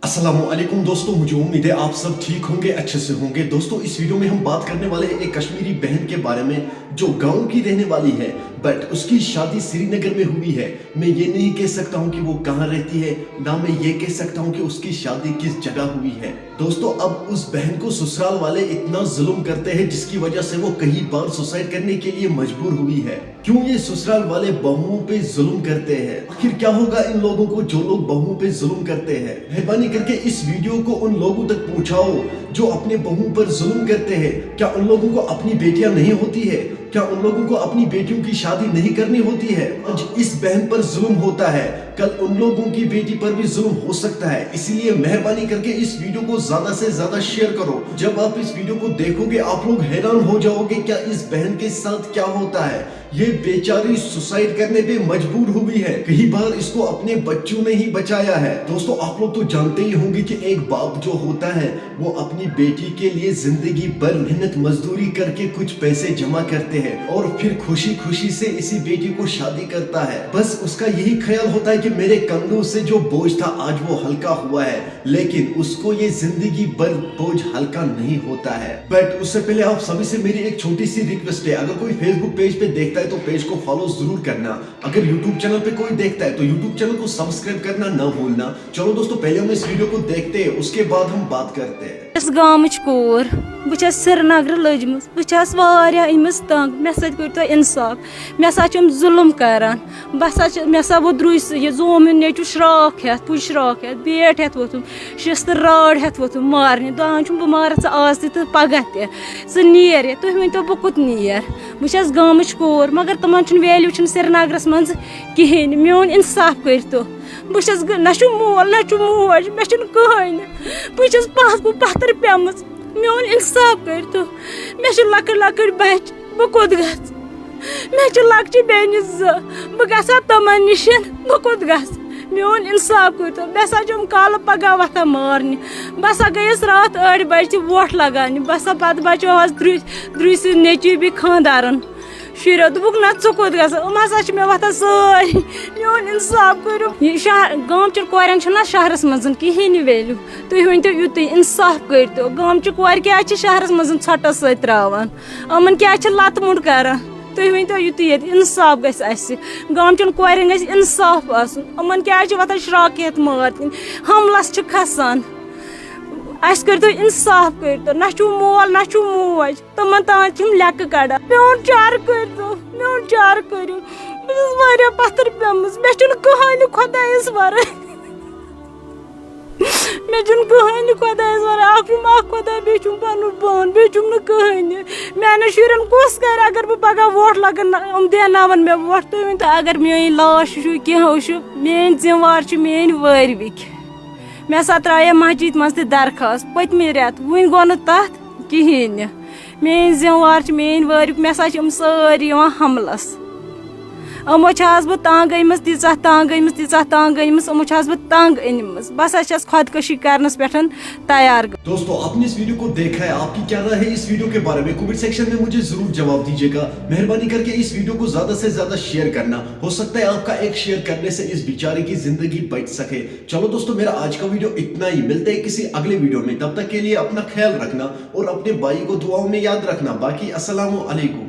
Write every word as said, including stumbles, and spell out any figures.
السلام علیکم دوستوں, مجھے امید ہے آپ سب ٹھیک ہوں گے, اچھے سے ہوں گے. دوستوں, اس ویڈیو میں ہم بات کرنے والے ہیں ایک کشمیری بہن کے بارے میں جو گاؤں کی رہنے والی ہے, بٹ اس کی شادی سری نگر میں ہوئی ہے. میں یہ نہیں کہہ سکتا ہوں کہ وہ کہاں رہتی ہے, نہ میں یہ کہہ سکتا ہوں کہ اس کی شادی کس جگہ ہوئی ہے. دوستوں, اب اس بہن کو سسرال والے اتنا ظلم کرتے ہیں جس کی وجہ سے وہ کئی بار سوسائڈ کرنے کے لیے مجبور ہوئی ہے. کیوں یہ سسرال والے بہوؤں پہ ظلم کرتے ہیں؟ آخر کیا ہوگا ان لوگوں کو جو لوگ بہوؤں پہ ظلم کرتے ہیں؟ مہربانی کر کے اس ویڈیو کو ان لوگوں تک پہنچاؤ جو اپنے بہوؤں پر ظلم کرتے ہیں. کیا ان لوگوں کو اپنی بیٹیاں نہیں ہوتی ہے؟ کیا ان لوگوں کو اپنی بیٹیوں کی شادی نہیں کرنی ہوتی ہے؟ آج اس بہن پر ظلم ہوتا ہے, کل ان لوگوں کی بیٹی پر بھی ظلم ہو سکتا ہے. اسی لیے مہربانی کر کے اس ویڈیو کو زیادہ سے زیادہ شیئر کرو. جب آپ اس ویڈیو کو دیکھو گے, آپ لوگ حیران ہو جاؤ گے کیا اس بہن کے ساتھ کیا ہوتا ہے. یہ بیچاری سوسائڈ کرنے پہ مجبور ہوئی ہے. کئی بار اس کو اپنے بچوں نے ہی بچایا ہے. دوستوں, آپ لوگ تو جانتے ہی ہوں گے کہ ایک باپ جو ہوتا ہے, وہ اپنی بیٹی کے لیے زندگی بھر محنت مزدوری کر کے کچھ پیسے جمع کرتے ہیں اور پھر خوشی خوشی سے اسی بیٹی کو شادی کرتا ہے. بس اس کا یہی خیال ہوتا ہے کہ میرے کندھوں سے جو بوجھ تھا, آج وہ ہلکا ہوا ہے, لیکن اس کو یہ زندگی بھر بوجھ ہلکا نہیں ہوتا ہے. بٹ اس سے پہلے آپ سبھی سے میری ایک چھوٹی سی ریکویسٹ ہے, اگر کوئی فیس بک پیج پہ دیکھتا ہے تو پیج کو فالو ضرور کرنا, اگر یوٹیوب چینل پہ کوئی دیکھتا ہے تو یوٹیوب چینل کو سبسکرائب کرنا نہ بھولنا. چلو دوستوں, پہلے ہم اس ویڈیو کو دیکھتے ہیں, اس کے بعد ہم بات کرتے ہیں. یۄس گامٕچ کوٗر، بہٕ چھَس سرینگرٕ لٔجمٕژ، بہٕ چھَس واریاہ أمِس تنٛگ، مےٚ سۭتۍ کٔرۍ تو اِنصاف، مےٚ سۭتۍ چھِ یِم ظُلُم کران. بہٕ ہسا چھِ، مےٚ ہسا ووٚت درٛوے سُہ یہِ زومُت نیٚچوٗ شراکھ ہٮ۪تھ، پُج شراکھ ہٮ۪تھ، بیٹ ہٮ۪تھ ووٚتھُم، شِستہٕ راڈ ہٮ۪تھ ووٚتھُم مارنہِ، دَپان چھُم بہٕ مارَتھ ژٕ آز تہِ تہٕ پگاہ تہِ، ژٕ نیر یہِ، تُہۍ ؤنۍ تو بہٕ کوٚت نیر؟ بہٕ چھَس گامٕچ کوٗر، مگر تِمن چھُنہٕ ویلیوٗ چھُنہٕ سرینگرَس منٛز کِہیٖنۍ، میون اِنصاف کٔرۍ تو. بہٕ چھَس گٔ-، نہ چھُ مول نہ چھُ موج، مےٚ چھُنہٕ کٕہٕنۍ نہٕ. بہٕ چھَس پَتھ کُن پَتھر پیٚمٕژ، میون اِنصاف کٔرۍ تو. مےٚ چھِ لۄکٕٹۍ لۄکٕٹۍ بَچہِ، بہٕ کوٚت گژھٕ؟ مےٚ چھِ لۄکچہِ بیٚنہِ زٕ، بہٕ گژھٕ ہا تِمَن نِش، بہٕ کوٚت گژھٕ؟ میون اِنصاف کٔرۍ تو. مےٚ سا چھِ یِم کالہٕ پَگاہ وۄتھان مارنہِ. بہٕ سا گٔیَس راتھ ٲٹھِ بَجہِ تہِ ووٹ لگاونہِ، بہٕ سا پَتہٕ بَچٲوہَس درُے، درُے سٕنٛدۍ نیٚچوٗ بیٚیہِ خانٛدارَن. شُرٮ۪و دوٚپُکھ، "نہ، ژٕ کوٚت گژھکھ؟ یِم ہسا چھِ مےٚ وۄتھان سٲری۔ میون اِنصاف کٔرِو۔" یہِ شہر، گامچٮ۪ن کورٮ۪ن چھُنہ شہرَس منٛز کِہیٖنۍ نہٕ ویلیوٗ۔ تُہۍ ؤنۍ تو یُتُے، اِنصاف کٔرۍ تو۔ گامچہِ کورِ کیٛازِ چھِ شہرَس منٛز ژھۄٹَس سۭتۍ ترٛاوان؟ یِمَن کیٛازِ چھِ لَتہٕ مُنٛڈ کران؟ تُہۍ ؤنۍ تو یُتُے ییٚتہِ، اِنصاف گژھِ اَسہِ۔ گامچٮ۪ن کورٮ۪ن گژھِ اِنصاف آسُن۔ یِمَن کیٛازِ چھِ وۄتھان شراکہٕ ہٮ۪تھ مار دِنۍ؟ حملَس چھِ کھسان۔ اَسہِ کٔرۍ تو اِنصاف کٔرۍ تو۔ نہ چھُو مول، نہ چھُو موج۔ تِمن تام چھِم لیٚکہٕ کڑان۔ میون چارٕ کٔرۍتو، میون چارٕ کٔرِو۔ بہٕ چھَس واریاہ پتھر پیٚمٕژ۔ مےٚ چھُنہٕ کٕہٕنۍ نہٕ خۄدایَس ورٲے۔ مےٚ چھُنہٕ کٕہٕنۍ نہٕ خۄدایَس ورٲے۔ اکھ چھُم اکھ خۄداے، بیٚیہِ چھُم پنُن پان، بیٚیہِ چھُم نہٕ کٕہٕنۍ نہٕ۔ میانٮ۪ن شُرٮ۪ن کُس کرِ اگر بہٕ پگاہ ووٹ لگن نہ، یِم دیناون مےٚ ووٹ؟ تُہۍ ؤنۍ تو، اگر میٲنۍ لاش وٕچھِو، کینٛہہ وٕچھِو، میٲنۍ ذمہٕ وار چھِ میٲنۍ وٲرۍ وِکۍ۔ مےٚ ہسا ترٛایے مسجد منٛز تہِ درخواست پٔتمہِ رٮ۪تہٕ، وُنہِ گوٚو نہٕ تتھ کِہیٖنۍ نہٕ۔ میٲنۍ ذمہٕ وار چھِ میٲنۍ وٲرِو، مےٚ سا چھِ یِم سٲری یِوان حملس۔ یِمو چھَس بہٕ تنگ أنمٕژ، تیٖژاہ تنگ أنمٕژ، تیٖژاہ تنگ أنمٕژ، یِمو چھَس بہٕ تنگ أنمٕژ۔ بہٕ ہسا چھَس خودکشی کرنس پٮ۪ٹھ تیار۔ دوستو, آپ نے اس ویڈیو کو دیکھا ہے, آپ کی کیا رائے ہے اس ویڈیو کے بارے میں؟ کمنٹ سیکشن میں مجھے ضرور جواب دیجیے گا. مہربانی کر کے اس ویڈیو کو زیادہ سے زیادہ شیئر کرنا, ہو سکتا ہے آپ کا ایک شیئر کرنے سے اس بیچارے کی زندگی بچ سکے. چلو دوستو, میرا آج کا ویڈیو اتنا ہی. ملتے ہیں کسی اگلے ویڈیو میں, تب تک کے لیے اپنا خیال رکھنا اور اپنے بھائی کو دعاؤں میں یاد رکھنا. باقی السلام علیکم.